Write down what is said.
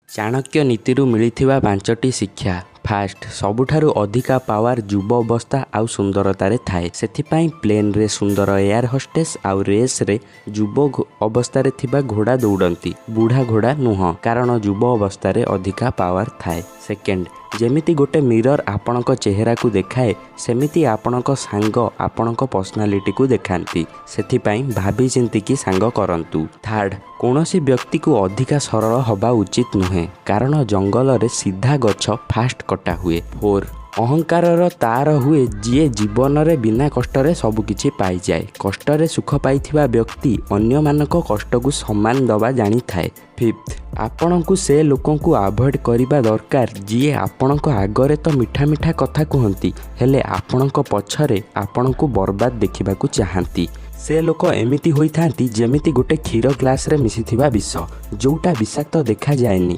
ଚାଣକ୍ୟ ନୀତିରୁ ମିଳିଥିବା ପାଞ୍ଚଟି ଶିକ୍ଷା। ଫାଷ୍ଟ, ସବୁଠାରୁ ଅଧିକା ପାୱାର ଯୁବ ଅବସ୍ଥା ଆଉ ସୁନ୍ଦରତାରେ ଥାଏ। ସେଥିପାଇଁ ପ୍ଲେନରେ ସୁନ୍ଦର ଏୟାର ହୋଷ୍ଟେସ୍ ଆଉ ରେସ୍ରେ ଯୁବ ଅବସ୍ଥାରେ ଥିବା ଘୋଡ଼ା ଦୌଡ଼ନ୍ତି, ବୁଢ଼ା ଘୋଡ଼ା ନୁହଁ, କାରଣ ଯୁବ ଅବସ୍ଥାରେ ଅଧିକା ପାୱାର ଥାଏ। ସେକେଣ୍ଡ, ଯେମିତି ଗୋଟେ ମିରର ଆପଣଙ୍କ ଚେହେରାକୁ ଦେଖାଏ, ସେମିତି ଆପଣଙ୍କ ସାଙ୍ଗ ଆପଣଙ୍କ ପର୍ସନାଲିଟିକୁ ଦେଖାନ୍ତି। ସେଥିପାଇଁ ଭାବି ଚିନ୍ତିକି ସାଙ୍ଗ କରନ୍ତୁ। ଥାର୍ଡ଼, କୌଣସି ବ୍ୟକ୍ତିକୁ ଅଧିକା ସରଳ ହେବା ଉଚିତ ନୁହେଁ, କାରଣ ଜଙ୍ଗଲରେ ସିଧା ଗଛ ଫାଷ୍ଟ କଟା ହୁଏ। ଫୋର୍, ଅହଙ୍କାର ତାର ହୁଏ ଯିଏ ଜୀବନରେ ବିନା କଷ୍ଟରେ ସବୁକିଛି ପାଇଯାଏ। କଷ୍ଟରେ ସୁଖ ପାଇଥିବା ବ୍ୟକ୍ତି ଅନ୍ୟମାନଙ୍କ କଷ୍ଟକୁ ସମ୍ମାନ ଦେବା ଜାଣିଥାଏ। ଫିଫ୍ଥ, ଆପଣଙ୍କୁ ସେ ଲୋକଙ୍କୁ ଆଭଏଡ଼ କରିବା ଦରକାର ଯିଏ ଆପଣଙ୍କ ଆଗରେ ତ ମିଠା ମିଠା କଥା କୁହନ୍ତି, ହେଲେ ଆପଣଙ୍କ ପଛରେ ଆପଣଙ୍କୁ ବର୍ବାଦ ଦେଖିବାକୁ ଚାହାନ୍ତି। ସେ ଲୋକ ଏମିତି ହୋଇଥାନ୍ତି ଯେମିତି ଗୋଟେ କ୍ଷୀର ଗ୍ଲାସରେ ମିଶିଥିବା ବିଷ, ଯୋଉଟା ବିଷାକ୍ତ ଦେଖାଯାଏନି।